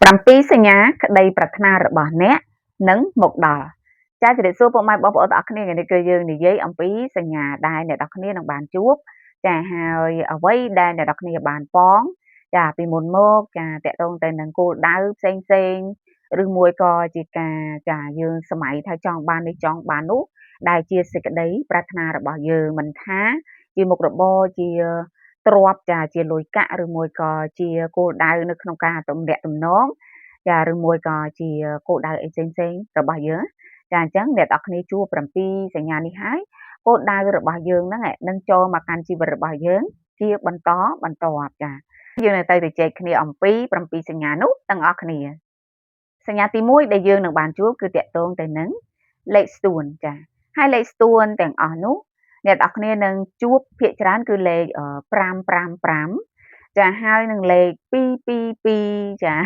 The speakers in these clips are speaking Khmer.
7សញ្ញាក្តីប្រាថ្នារបស់អ្នកនឹងមកដល់ចាជម្រាបសួរពុកម៉ែបងប្អូនទាំងអស់គ្នាថ្ងៃនេះគឺយើងនិយាយអំពីសញ្ញាដែលអ្នកទាំងអស់គ្នានឹងបានជួបចាហើយអ្វីដែលអ្នកទាំងអស់គ្នាបានប៉ងចាពីមុនមកចាតកតងទៅនឹងគោលដៅផ្សេងផ្សេងឬមួយក៏ជាការចាយើងសម័យថាចង់បាននេះចង់បាននោះដែលជាសេចក្តីប្រាថ្នារបស់យើងមិនថាជាមុខរបរជាទ្រព្យចាជាលុយកាក់ឬមួយក៏ជាគោលដៅនៅក្នុងការទំនាក់ទំនងចាឬមួយក៏ជាគោលដៅអីផ្សេងផ្សេងរបស់យើងចាអញ្ចឹងអ្នកទាំងអស់គ្នាជួប7សញ្ញានេះហើយគោលដៅរបស់យើងហ្នឹងនឹងចូលមកកាន់ជីវិតរបស់យើងជាបន្តបន្ទាប់ចាយើងនៅទៅជជែកគ្នាអំពី7សញ្ញានោះទាំងអស់គ្នាសញ្ញាទី1ដែលយើងនឹងបានជួបគឺតកតងទៅនឹងលេខស្ទួនចាហើយលេខស្ទួនទាំងអស់នោះអ្នកទាំងអស់គ្នានឹងជួបភាគច្រើនគឺលេខ555ចាហើយនឹងលេខ222ចា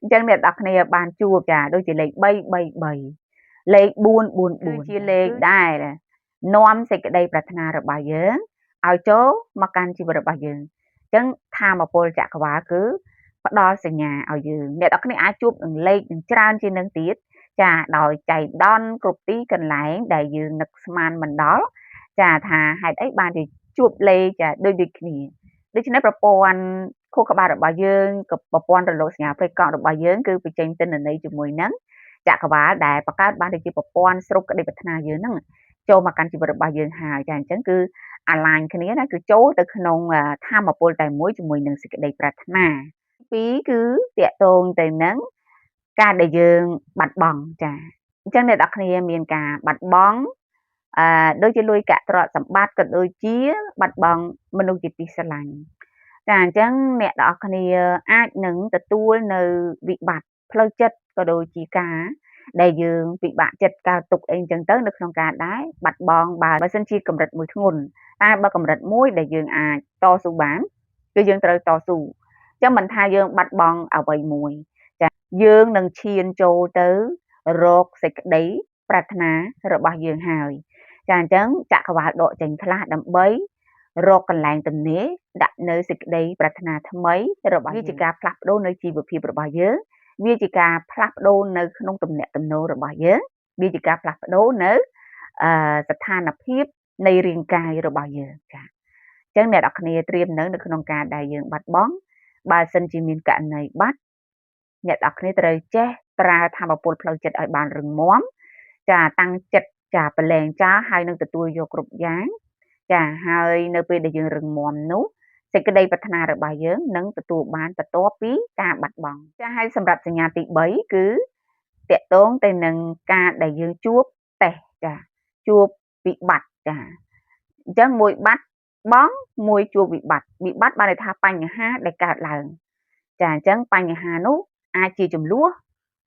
អញ្ចឹងអ្នកទាំងអស់គ្នាបានជួបចាដូចជាលេខ333លេខ444គឺជាលេខដែលនាំសេចក្តីប្រាថ្នារបស់យើងឲ្យចូលមកកាន់ជីវិតរបស់យើងអញ្ចឹងធម៌ពលចក្រវាលគឺផ្ដល់សញ្ញាឲ្យយើងអ្នកទាំងអស់គ្នាអាចជួបនឹងលេខនឹងច្រើនជាងនឹងទៀតចាដោយចៃដន្យគ្រប់ទីកន្លែងដែលយើងនឹកស្មានមិនដល់ចាថាហេតុអីបានជាជួបលេខចាដូចដូចគ្នាដូច្នេះប្រព័ន្ធខួរក្បាលរបស់យើងក៏ប្រព័ន្ធរលកសញ្ញាព្រៃកង់របស់យើងគឺបញ្ចេញទិន្នន័យជាមួយនឹងចក្រវាលដែលបង្កើតបានទៅជាប្រព័ន្ធស្រូបក្តីប្រាថ្នាយើងហ្នឹងចូលមកកាន់ជីវិតរបស់យើងហើយចាអញ្ចឹងគឺអាឡាញគ្នាណាគឺចូលទៅក្នុងធម៌ពលតែមួយជាមួយនឹងសេចក្តីប្រាថ្នាពីរគឺតកតងទៅនឹងការដែលយើងបាត់បង់ចាអញ្ចឹងអ្នកនរគ្នាមានការបាត់បង់អឺដូចជាលុយកាក់ទ្រព្យសម្បត្តិក៏ដូចជាបាត់បង់មនុស្សជាទីស្រឡាញ់ចាអញ្ចឹងអ្នកនរគ្នាអាចនឹងទទួលនៅវិបត្តិផ្លូវចិត្តក៏ដូចជាការដែលយើងពិបាកចិត្តកើតទុកអីអញ្ចឹងទៅនៅក្នុងការដែរបាត់បង់បើសិនជាកម្រិតមួយធ្ងន់តែបើកម្រិតមួយដែលយើងអាចតស៊ូបានគឺយើងត្រូវតស៊ូអញ្ចឹងមិនថាយើងបាត់បង់អ្វីមួយចាយើងនឹងឈានចូលទៅរកសេចក្តីប្រាថ្នារបស់យើងហើយចាអញ្ចឹងចក្រវាលដកចេញខ្លះដើម្បីរកកន្លែងទំនេរដាក់នៅសេចក្តីប្រាថ្នាថ្មីរបស់វាជាការផ្លាស់ប្ដូរនៅជីវភាពរបស់យើងវាជាការផ្លាស់ប្ដូរនៅក្នុងទំនាក់ទំនងរបស់យើងវាជាការផ្លាស់ប្ដូរនៅស្ថានភាពនៃរាងកាយរបស់យើងចាអញ្ចឹងអ្នកនរគ្នាត្រៀមនៅក្នុងការដែលយើងបាត់បង់បើសិនជាមានករណីបាត់អ្នកនរគ្នាត្រូវចេះប្រើធម៌ពលផ្លូវចិត្តឲ្យបានរឹងមាំចាតាំងចិត្តចាប្រឡែងចោលហើយនឹងទទួលយកគ្រប់យ៉ាងចាហើយនៅពេលដែលយើងរឹងមាំនោះសេចក្តីប្រាថ្នារបស់យើងនឹងទទួលបានបន្ទាប់ពីការបាត់បង់ចាហើយសម្រាប់សញ្ញាទី3គឺតកតងទៅនឹងការដែលយើងជួបតេស្តចាជួបវិបត្តិចាអញ្ចឹងមួយបាត់បង់មួយជួបវិបត្តិវិបត្តិបានន័យថាបញ្ហាដែលកើតឡើងចាអញ្ចឹងបញ្ហានោះអាចជាចំនួន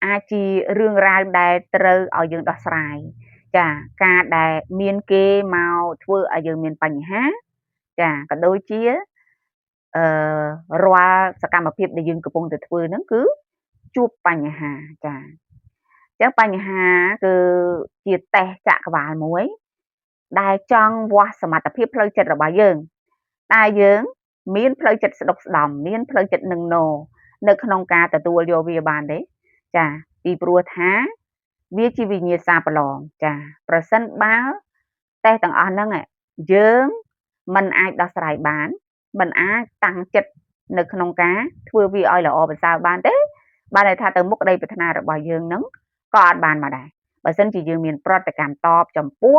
អាចជារឿងរ៉ាវដែលត្រូវឲ្យយើងដោះស្រាយចាការដែលមានគេមកធ្វើឲ្យយើងមានបញ្ហាចាក៏ដូចជាអឺរាល់សកម្មភាពដែលយើងកំពុងតែធ្វើហ្នឹងគឺជួបបញ្ហាចាអញ្ចឹងបញ្ហាគឺជាតេស្តចក្រវាលមួយដែលចង់វាស់សមត្ថភាពផ្លូវចិត្តរបស់យើងតែយើងមានផ្លូវចិត្តស្ដុកស្ដំមានផ្លូវចិត្តនឹងណនៅក្នុងការទទួលយកវាបានទេចាពីព្រោះថាវាជាវិញ្ញាសាប្រឡងចាប្រសិនបើតេស្តទាំងអស់ហ្នឹងយើងមិនអាចដោះស្រាយបានមិនអាចតាំងចិត្តនៅក្នុងការធ្វើវាឲ្យល្អប្រសើរបានទេបានន័យថាទៅមុខក្តីប្រាថ្នារបស់យើងហ្នឹងក៏អត់បានមកដែរបើសិនជាយើងមានប្រតិកម្មតបចំពោះ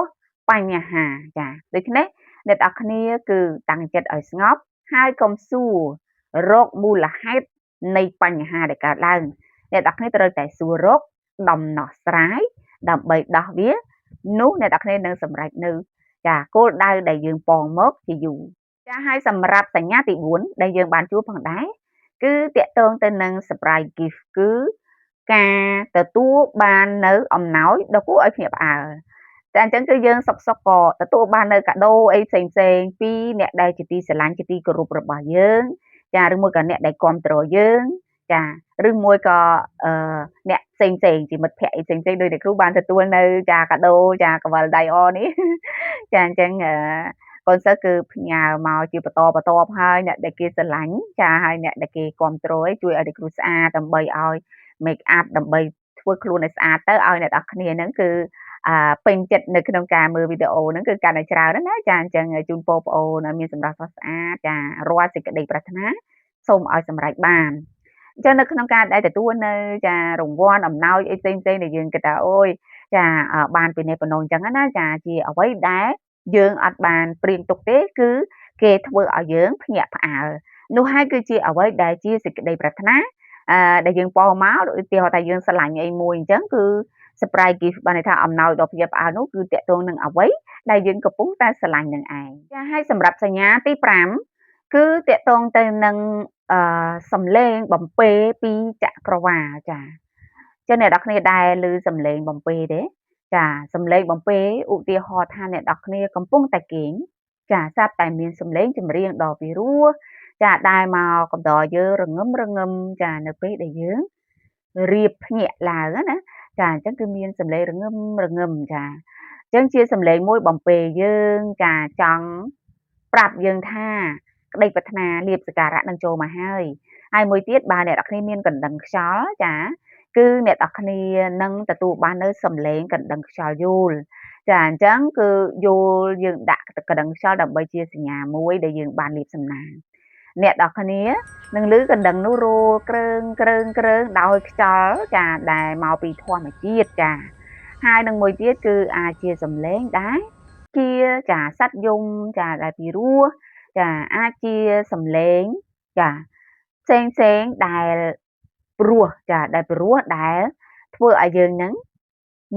បញ្ហាចាដូច្នេះអ្នកទាំងអស់គ្នាគឺតាំងចិត្តឲ្យស្ងប់ហើយកុំសួររកមូលហេតុនៃបញ្ហាដែលកើតឡើងអ្នកទាំងអស់គ្នាត្រូវតែសួររកដំណោះស្រាយដើម្បីដោះវានោះអ្នកទាំងអស់គ្នានឹងសម្រេចនៅចាគោលដៅដែលយើងប៉ងមកជាយូរចាហើយសម្រាប់សញ្ញាទី4ដែលយើងបានជួបផងដែរគឺតកតងទៅនឹង surprise gift គឺការទទួលបាននៅអំណោយដ៏គួរឲ្យភ្ញាក់ផ្អើលតែអញ្ចឹងគឺយើងសុកសុកក៏ទទួលបាននៅកាដូអីផ្សេងផ្សេងពីអ្នកដែលជាទីស្រឡាញ់ជាទីគោរពរបស់យើងចាឬមួយក៏អ្នកដែលគ្រប់គ្រងយើងចាឬមួយក៏អឺអ្នកផ្សេងផ្សេងជាមិត្តភ័ក្តិអីផ្សេងផ្សេងដោយអ្នកគ្រូបានទទួលនៅចាកាដូចាកវលដៃអនេះចាអញ្ចឹង កូនសិស្សគឺផ្ញើមកជាបន្តបន្ទាប់ហើយអ្នកដែលគេស្រឡាញ់ចាហើយអ្នកដែលគេគ្រប់គ្រងជួយឲ្យអ្នកគ្រូស្អាតដើម្បីឲ្យ make up ដើម្បីធ្វើខ្លួនឲ្យស្អាតទៅឲ្យអ្នកនរគ្នាហ្នឹងគឺពេញចិត្តនៅក្នុងការមើលវីដេអូហ្នឹងគឺកាន់តែច្រើនណាចាអញ្ចឹងជូនពរបងប្អូនឲ្យមានសម្រស់ស្រស់ស្អាតចារាល់សេចក្តីប្រាថ្នាសូមឲ្យសម្រេចបានអញ្ចឹងនៅក្នុងការដែលទទួលនៅចារង្វាន់អំណោយអីផ្សេងផ្សេងដែលយើងគិតថាអូយចាបានពីនេះប៉ុណ្ណោះអញ្ចឹងណាចាជាអ្វីដែលយើងអត់បានព្រៀងទុកទេគឺគេធ្វើឲ្យយើងភ្ញាក់ផ្អើលនោះហើយគឺជាអ្វីដែលជាសេចក្តីប្រាថ្នាដែលយើងពោមកឧទាហរណ៍ថាយើងស្រឡាញ់អីមួយអញ្ចឹងគឺ surprise gift បានន័យថាអំណោយដ៏ភ្ញាក់ផ្អើលនោះគឺតាក់ទងនឹងអ្វីដែលយើងកំពុងតែស្រឡាញ់នឹងឯងចាហើយសម្រាប់សញ្ញាទី5គឺតាក់ទងទៅនឹងសំឡេងបំពេពីចក្រវាលចាចឹងអ្នកនរគ្នាដែលឮសំឡេងបំពេទេចាសំឡេងបំពេឧទាហរណ៍ថាអ្នកនរគ្នាកំពុងតែគេងចាស្រាប់តែមានសំឡេងចម្រៀងដ៏ពិរោះចាដែលមកកំដរយើងរងឹមរងឹមចានៅពេលដែលយើងរៀបភ្ញាក់ឡើងណាចាអញ្ចឹងគឺមានសំឡេងរងឹមរងឹមចាអញ្ចឹងជាសំឡេងមួយបំពេយើងចាចង់ប្រាប់យើងថាក្តីប្រាថ្នាលៀបសការៈនឹងចូលមកហើយហើយមួយទៀតបើអ្នកនរគ្នាមានកណ្ដឹងខ្យល់ចាគឺអ្នកនរគ្នានឹងទទួលបាននៅសំឡេងកណ្ដឹងខ្យល់យោលចាអញ្ចឹងគឺយោលយើងដាក់កណ្ដឹងខ្យល់ដើម្បីជាសញ្ញាមួយដែលយើងបានលៀបសំណាងអ្នកនរគ្នានឹងឮកណ្ដឹងនោះរោគ្រើងគ្រើងគ្រើងដោយខ្យល់ចាដែលមកពីធម្មជាតិចាហើយនឹងមួយទៀតគឺអាចជាសំឡេងដែរជាចាសត្វយំចាដែលពីរោះចាអាចជាសំឡេងចាផ្សេងផ្សេងដែលព្រោះចាដែលព្រោះដែលធ្វើឲ្យយើងនឹង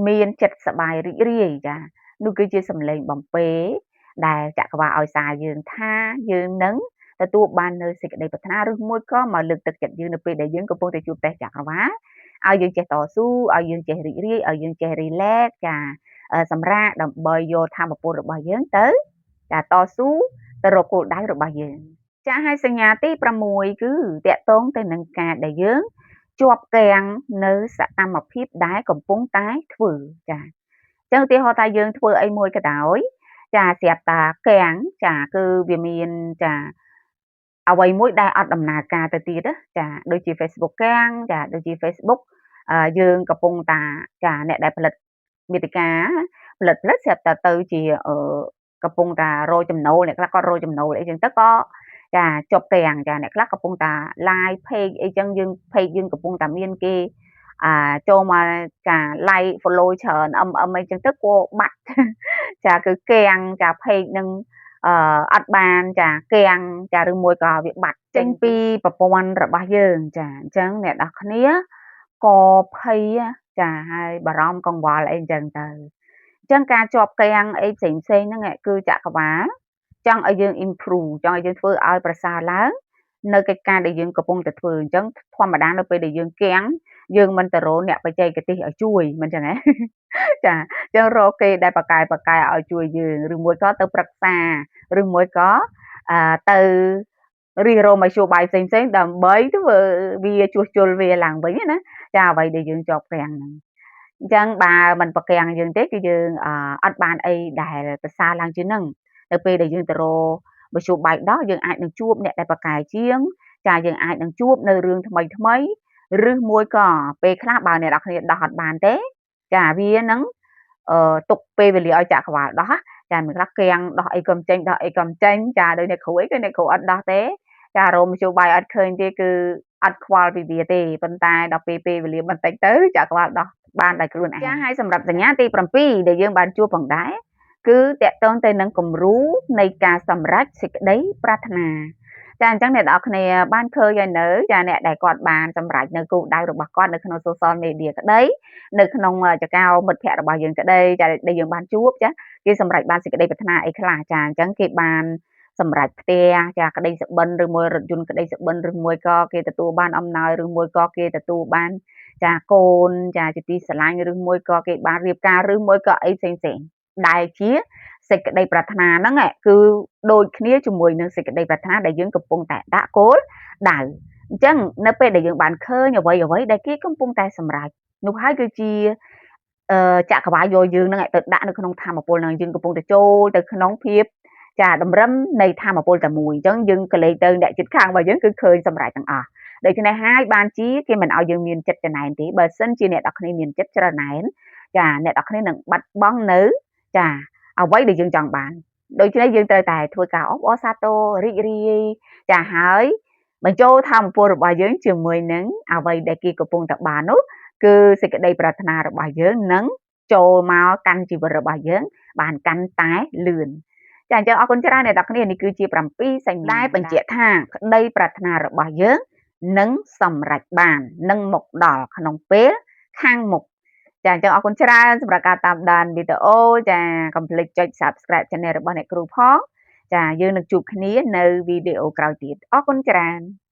មានចិត្តសប្បាយរីករាយចានោះគឺជាសំឡេងបំពេដែលចក្រវាលឲ្យសារយើងថាយើងនឹងទទួលបាននៅសេចក្តីប្រាថ្នាឬមួយក៏មកលើកទឹកចិត្តយើងនៅពេលដែលយើងកំពុងតែជួបតេស្តចក្រវាលឲ្យយើងចេះតស៊ូឲ្យយើងចេះរីករាយឲ្យយើងចេះ relax ចាសម្រាប់ដើម្បីយកធម៌ពលរបស់យើងទៅចាតស៊ូទៅរកគោលដៅរបស់យើងចាហើយសញ្ញាទី6គឺតកតងទៅនឹងការដែលយើងជាប់គាំងនៅសកម្មភាពដែលកំពុងតែធ្វើចាអញ្ចឹងឧទាហរណ៍ថាយើងធ្វើអីមួយក៏ដោយចាស្រាប់តាគាំងចាគឺវាមានចាអ្វីមួយដែលអត់ដំណើរការទៅទៀតចាដូចជា Facebook គាំងចាដូចជា Facebook យើងកំពុងតាចាអ្នកដែលផលិតមាតិកាផលិតផលិតស្រាប់តែទៅជាកំពុងតារកចំណូលអ្នកខ្លះក៏រកចំណូលអីចឹងទៅក៏ចាជាប់គាំងចាអ្នកខ្លះកំពុងតា live page អីចឹងយើង page យើងកំពុងតាមានគេចូលមកចា like follow ច្រើនអឹមអឹមអីចឹងទៅក៏បាត់ចាគឺគាំងចា page នឹងអត់បានចាគាំងចាឬមួយក៏វាបាត់ចេញពីប្រព័ន្ធរបស់យើងចាអញ្ចឹងអ្នកនរគ្នាក៏ភ័យចាហើយបារម្ភកង្វល់អីអញ្ចឹងទៅអញ្ចឹងការជាប់គាំងអីផ្សេងផ្សេងហ្នឹងគឺចក្រវាលចង់ឲ្យយើង improve ចង់ឲ្យយើងធ្វើឲ្យប្រសើរឡើងនៅកិច្ចការដែលយើងកំពុងតែធ្វើអញ្ចឹងធម្មតានៅពេលដែលយើងគាំងយើងមិនទៅរកអ្នកបច្ចេកទេសឲ្យជួយមិនចឹងហ៎ចាអញ្ចឹងរកគេដែលបកកែបកកែឲ្យជួយយើងឬមួយក៏ទៅប្រឹក្សាឬមួយក៏ទៅរិះរកមធ្យោបាយផ្សេងផ្សេងដើម្បីធ្វើវាជួសជុលវាឡើងវិញណាចាអ្វីដែលយើងជាប់គាំងហ្នឹងអញ្ចឹងបើមិនប្រកាំងយើងទេគឺយើងអត់បានអីដែលប្រសើរឡើងជាងហ្នឹងនៅពេលដែលយើងទៅរកមធ្យោបាយដោះយើងអាចនឹងជួបអ្នកដែលប្រកែជាងចាយើងអាចនឹងជួបនៅរឿងថ្មីថ្មីឬមួយក៏ពេលខ្លះបើអ្នកនរគ្នាដោះអត់បានទេចាវានឹងទុកពេលវេលាឲ្យចក្រវាលដោះចាមិនខ្លះគាំងដោះអីក៏មិនចេញដោះអីក៏មិនចេញចាដូចអ្នកគ្រូអីគឺអ្នកគ្រូអត់ដោះទេចារោមមធ្យោបាយអត់ឃើញទេគឺអត់ខ្វល់ពីវាទេប៉ុន្តែដល់ពេលពេលវេលាបន្តិចទៅចក្រវាលដោះបានដោយខ្លួនឯងចាហើយសម្រាប់សញ្ញាទី7ដែលយើងបានជួបផងដែរគឺតកតងទៅនឹងគំរូនៃការសម្រេចសេចក្តីប្រាថ្នាចាអញ្ចឹងអ្នកនរគ្នាបានឃើញហើយនៅចាអ្នកដែលគាត់បានសម្រេចនៅគោលដៅរបស់គាត់នៅក្នុង social media ក្តីនៅក្នុងចកោមិត្តភ័ក្តិរបស់យើងក្តីចាដែលយើងបានជួបចាគេសម្រេចបានសេចក្តីប្រាថ្នាអីខ្លះចាអញ្ចឹងគេបានសម្រេចផ្ទះចាក្តីសុបិនឬមួយរថយន្តក្តីសុបិនឬមួយក៏គេទទួលបានអំណោយឬមួយក៏គេទទួលបានចាកូនចាជាទីស្រឡាញ់ឬមួយក៏គេបានរៀបការឬមួយក៏អីផ្សេងផ្សេងដែលជាសេចក្តីប្រាថ្នាហ្នឹងគឺដូចគ្នាជាមួយនឹងសេចក្តីប្រាថ្នាដែលយើងកំពុងតែដាក់គោលដៅអញ្ចឹងនៅពេលដែលយើងបានឃើញអ្វីអ្វីដែលគេកំពុងតែសម្រេចនោះហើយគឺជាចក្រវាលយកយើងហ្នឹងទៅដាក់នៅក្នុងធម៌ពលហ្នឹងយើងកំពុងតែចូលទៅក្នុងភាព ចាតម្រឹមនៃធម៌ពលតែមួយអញ្ចឹងយើងក៏លេខទៅអ្នកជិតខាងរបស់យើងគឺឃើញសម្រេចទាំងអស់ដូច្នេះហើយបានជាគេមិនឲ្យយើងមានចិត្តច្រណែនទេបើសិនជាអ្នកនរគ្នាមានចិត្តច្រណែនចាអ្នកនរគ្នានឹងបាត់បង់នៅចាអ្វីដែលយើងចង់បានដូច្នេះយើងត្រូវតែធ្វើការអបអរសាទររីករាយចាហើយបញ្ចូលធម៌ពលរបស់យើងជាមួយនឹងអ្វីដែលគេកំពុងតែបាននោះគឺសេចក្តីប្រាថ្នារបស់យើងនឹងចូលមកកាន់ជីវិតរបស់យើងបានកាន់តែលឿនចាអញ្ចឹងអរគុណច្រើនអ្នកនរគ្នានេះគឺជា7សញ្ញាដែលបញ្ជាក់ថាក្តីប្រាថ្នារបស់យើងនឹងសម្រេចបាននឹងមកដល់ក្នុងពេលខាងមុខចាអញ្ចឹងអរគុណច្រើនសម្រាប់ការតាមដានវីដេអូចាកុំភ្លេចចុច Subscribe Channel របស់អ្នកគ្រូផងចាយើងនឹងជួបគ្នានៅវីដេអូក្រោយទៀតអរគុណច្រើន។